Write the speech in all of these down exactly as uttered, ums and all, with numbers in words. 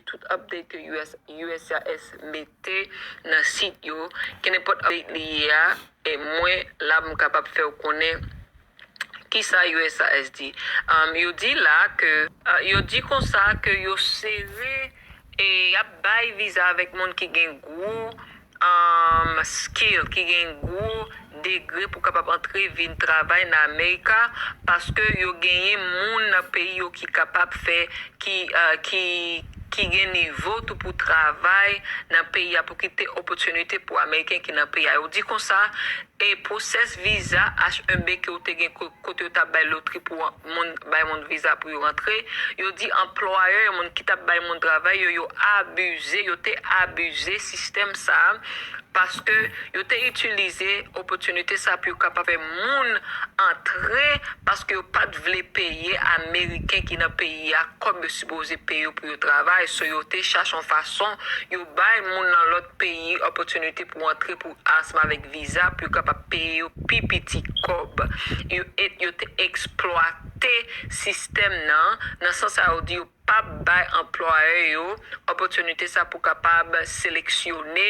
Tout update ke U S, U S C I S mete nan sit yo, kenenpòt update li ye a, e mwen la m kapab fè w konnen kisa U S C I S di. Um, yo di la ke, uh, yo di konsa ke yo sere e y ap bay viza avèk moun ki gen gwo um, skill, ki gen gwo degre pou kapab antre vin travay nan Amerika, paske yo genyen moun nan peyi yo ki kapab fè, ki, uh, ki, ki gen nivo tou pou travay nan peyi a, pou kite opòtinite pou Ameriken ki nan peyi a. Yo di konsa, e pwosès viza H un B ke w te gen ko-, kote yo t ap bay lotri pou moun, bay moun viza pou yo rantre, yo di anplwayè yo, moun ki t ap bay moun travay yo, yo abize, yo te abize sistèm sa a, paske yo te itilize opòtinite sa pou yo kapab fè moun antre, paske yo pa t vle peye Ameriken ki nan peyi a kòb yo sipoze peye yo pou yo travay. So, yo te chache yon fason, yo bay moun nan lòt peyi opòtinite pou antre pou ansanm avèk viza, pou yo kapab peye yo pi piti kòb. Yo, e, yo te eksplwate sistèm nan, nan sans sa yo di yo p ap bay anplwayè yo opòtinite sa pou kapab seleksyone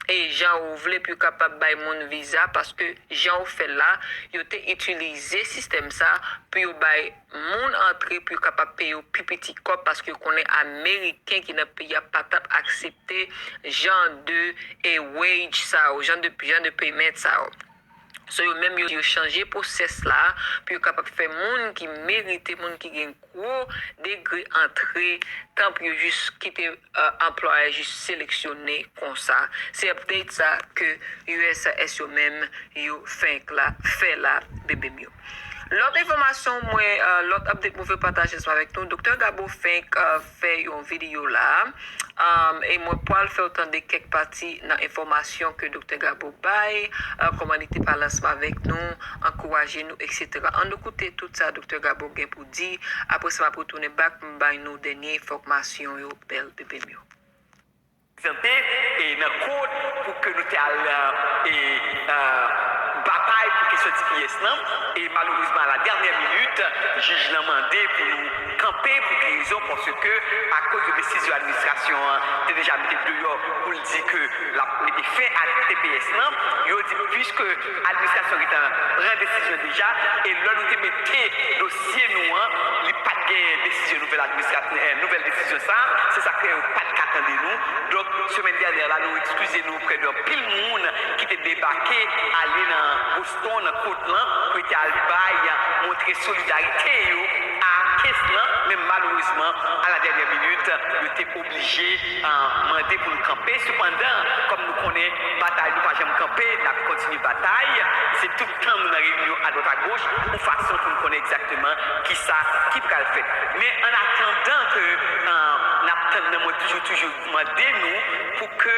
e jan yo vle pou yo kapab bay moun viza, paske jan yo fè l la, yo te itilize sistèm sa pou yo bay moun antre pou yo kapab peye yo pi piti kòb, paske yo konnen Ameriken ki nan peyi a pa t ap aksepte jan de e wage sa yo, jan de, jan de payment sa yo. So, yo menm yo, yo chanje pwosès la pou yo kapab fè moun ki merite, moun ki gen gwo degre antre, tan pou yo jis kite, uh, anplwayè jis seleksyone konsa. Se update sa ke U S C I S yo menm yo fenk la, fè la, bebe m yo. Lòt enfòmasyon mwen, uh, lòt update mwen vle pataje ansanm avèk nou, Doktè Gabo fenk, uh, fè yon videyo la, um, e mwen pral fè w tande kèk pati nan enfòmasyon ke Doktè Gabo bay, uh, kòman li te pale ansanm avèk nou, ankouraje nou, et cetera. Ann nou koute tout sa Doktè Gabo gen pou di, apre sa m ap retounen back, m bay nou dènye enfòmasyon yo, bèl bebe m yo. Prezante, e nan kod pou ke nou te al, e, e, batay pou kesyon T P S lan, e malerezman, a la dènyè minit, jij lan mande pou nou kanpe. Pou ki rezon? Paske, akoz de desizyon administrasyon an te deja mete deyò pou l di ke l ap mete fen a T P S lan, yo di, piske administrasyon gentan pran desizyon deja, e lè nou te mete dosye nou an, li pa t gen desizyon nouvèl administrasyon, eh, nouvèl desizyon sa, se sa k fè yo pa t ka tande nou. Donk, semèn dènyè la, nou eskize nou oprè de anpil moun ki te debake ale nan Boston, nan kot lan, pou yo te al bay, montre solidarite yo a kes lan, men malerezman, a la dènyè minit, yo te oblije, ah, mande pou n kanpe. Sepandan, kòm nou konnen batay nou pa janm kanpe, n ap kontinye batay. Se tout tan nou nan reyinyon adwat agoch, yon fason pou n konnen egzakteman kisa ki pral fèt. Men an atandan ke, ah, n ap tann nan, mwen toujou, toujou mande nou pou ke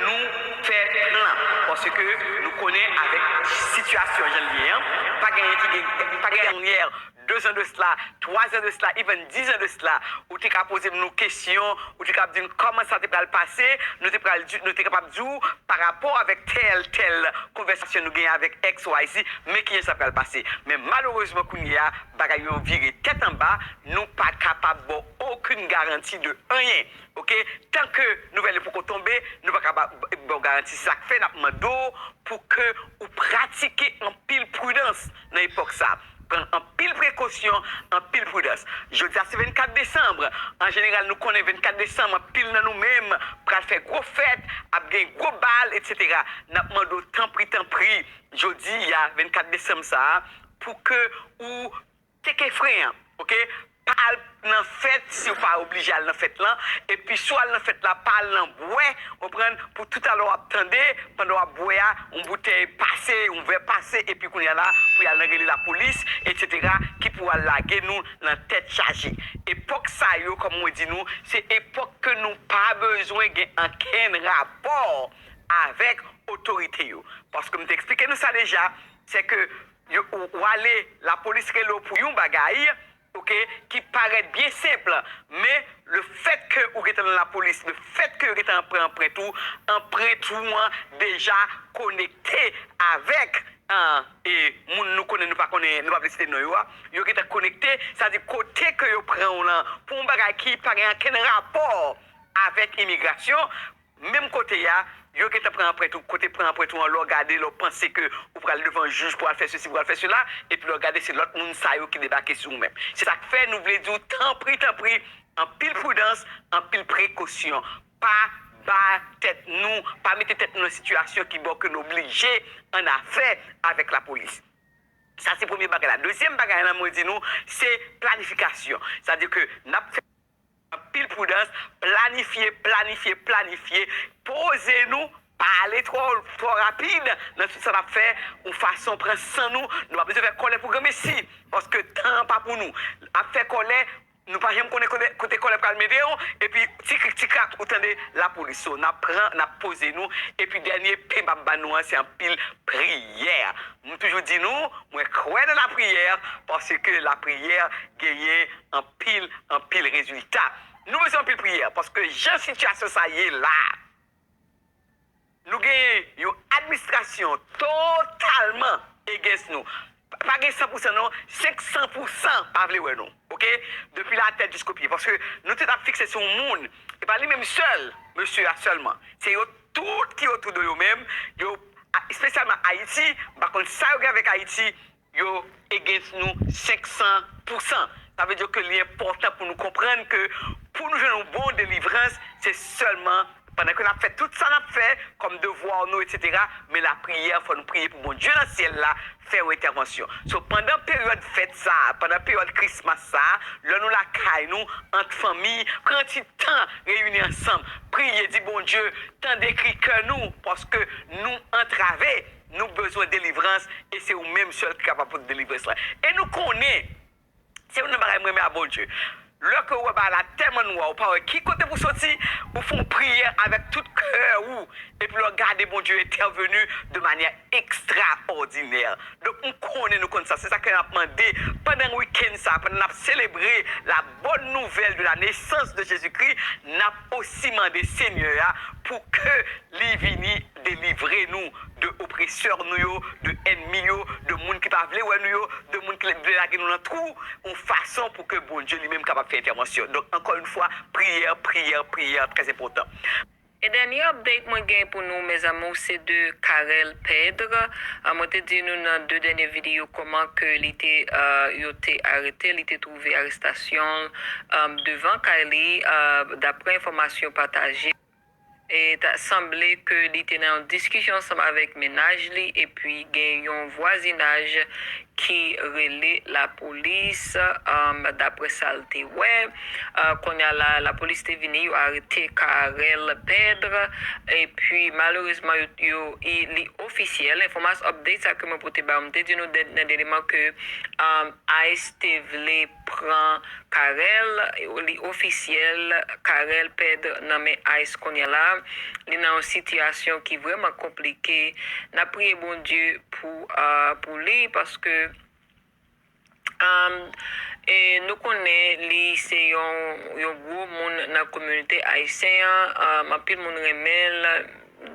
nou fè plan. Paske nou konnen avèk sitiyasyon jan l ye an, pa gen anyen ki gen, pa gen anyen. De zan de sila, twa zan de sila, even diz an de sila, ou te ka poze m nou kesyon, ou te ka ap di m kòman sa te pral pase, nou te pral di, nou te kapab di w pa rapò avèk tèl, tèl konvèsasyon nou genyen avèk X Y Z, men kijan sa pral pase. Men malerezman, kounye a, bagay yo vire tèt anba, nou pa kapab ba w okenn garanti de anyen. Oke? Tan ke nouvèl yo poko tonbe, nou pa kapab ba w garanti. Se sa k fè n ap mande w pou ke ou pratike anpil pridans nan epòk sa. Pran anpil prekosyon, anpil pridans. Jodi a se vennkat desanm. An jeneral, nou konnen vennkat desanm, anpil nan nou menm pral fè gwo fèt, ap gen gwo bal, et cetera. N ap mande w, tanpri, tanpri, jodi a, vennkat desanm sa a, pou ke ou teke fren an, oke? Pa al nan fèt si w pa oblije al nan fèt lan. Epi si w al nan fèt la, pa al nan bwè, konprann, pou toutalè w ap tande, pandan w ap bwè a, yon boutèy pase, yon vè pase, epi kounye a la, pou y al nan rele lapolis, et cetera, ki pou al lage nou nan tèt chaje. Epòk sa yo, kòm mwen di nou, se epòk ke nou pa bezwen gen ankenn rapò avèk otorite yo. Paske m te eksplike nou sa deja, se ke yo, ou, ou ale, lapolis rele w pou yon bagay, oke, ki parèt byen senp, men le fèt ke ou gentan nan lapolis, le fèt ke yo gentan pran anprent ou, anprent ou an deja konekte avèk, ah, e moun nou konnen, nou pa konnen, nou pa vle site non yo a, yo gentan konekte, sa di kote ke yo pran w lan, pou yon bagay ki pa gen ankenn rapò avèk imigrasyon, menm kote a, yo gentan pran anprent ou, kote pran anprent ou an, lè w gade, lè w panse ke ou pral devan jij pou al fè sesi, pou al fè sela, epi lè w gade, se lòt moun sa yo ki debake sou ou menm. Se sa k fè nou vle di w, tanpri, tanpri, anpil pridans, anpil prekosyon. Pa ba tèt nou, pa mete tèt nou nan sitiyasyon ki bò ke nou oblije annafè avèk lapolis. Sa se premye bagay la. Dezyèm bagay la, mwen di nou, se planifikasyon. Sa di ke n ap fè anpil pridans, planifye, planifye, planifye, poze nou, pa ale twò, twò rapid nan tout sa n ap fè, yon fason pran san nou, nou pa bezwen fè kòlè pou granmesi, paske tan an pa pou nou. Ap fè kòlè, nou pa janm konnen kote, kote kòlè pral mete w, epi ti krik ti krak, ou tande lapolis. So, n ap pran, n ap poze nou, epi dènye pen m ap ban nou an, se anpil priyè. M toujou di nou, mwen kwè nan lapriyè, paske lapriyè genyen anpil, anpil rezilta. Nou bezwen anpil priyè, paske jan sitiyasyon sa ye la, nou genyen yon administrasyon totalman against nou. Pa gen san pou san non, senk san pou san pa vle wè nou, oke? Depi latèt jisko pye, paske nou tout ap fikse sou yon moun, e pa li menm sèl, mesye a sèlman. Se yo tout ki otou de yo menm, yo, a, espesyalman Ayiti, m pa konn sa yo gen avèk Ayiti, yo against nou senk san pou san. Sa vle di ke li enpòtan pou nou konprann ke pou nou jwenn yon bon delivrans, se sèlman pandan ke n ap fè tout sa n ap fè kòm devwa nou, etsetera, men lapriyè, fò nou priye pou Bondye nan syèl la fè yon entèvansyon. So, pandan peryòd fèt sa a, pandan peryòd Krismas sa a, lè nou lakay nou, ant fanmi, pran ti tan, reyini ansanm, priye, di Bondye, tande kri kè nou, paske nou antrave, nou bezwen delivrans, e se ou menm sèl ki kapab pote delivrans la. E nou konnen, se youn nan bagay mwen renmen a Bondye. Lè ke ou wè bagay la tèlman nwa, ou pa wè ki kote pou soti, ou fè yon priyè avèk tout kè ou, epi lè w gade Bondye entèveni de manyè ekstraòdinè. Donk, m konnen nou konn sa. Se sa ke n ap mande pandan wikenn sa, pandan n ap selebre la bonne nouvelle de la naissance de Jésus-Christ, n ap osi mande Senyè a pou ke li vini delivre nou de opresè nou yo, de ènmi yo, de moun ki pa vle wè nou yo, de moun ki vle lage nou nan twou, yon fason pou ke Bondye li menm kapab fè entèvansyon. Donk, ankò yon fwa, priyè, priyè, priyè, trè enpòtan. E dènye update mwen gen pou nou, mes amours, se de Carel Pedre. Ah, mwen te di nou nan de dènye videyo kòman ke li te, ah, yo te arete, li te twouve arestasyon, ah, devan kay li, ah, daprè enfòmasyon pataje. E ta sanble ke li te nan yon diskisyon ansanm avèk mennaj li, epi gen yon vwazinaj ki rele lapolis, um, daprè sa l te wè. Uh, kounye a la, lapolis te vini, yo arete Carel Pedre, epi malerezman, yo, yo, i- li ofisyèl. Enfòmasyon update sa ke mwen pote ba w, m te di nou dè- nan dènye moman ke, um, ice te vle pran Carel, li ofisyèl, Carel Pedre nan men ice kounye a la. Li nan yon sitiyasyon ki vrèman konplike. N ap priye Bondye pou, ah, pou li, paske, um, e nou konnen li se yon, yon gwo moun nan kominote ayisyen an. Um, anpil moun renmen l.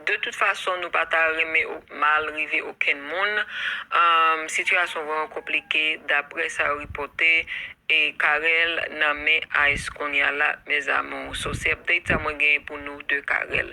De tout fason, nou pa ta renmen o- mal rive okenn moun. Um, sitiyasyon vrèman konplike, daprè sa yo ripòte, e Carel nan men ice kounye a la, mes amours. So, se update sa mwen genyen pou nou de Carel.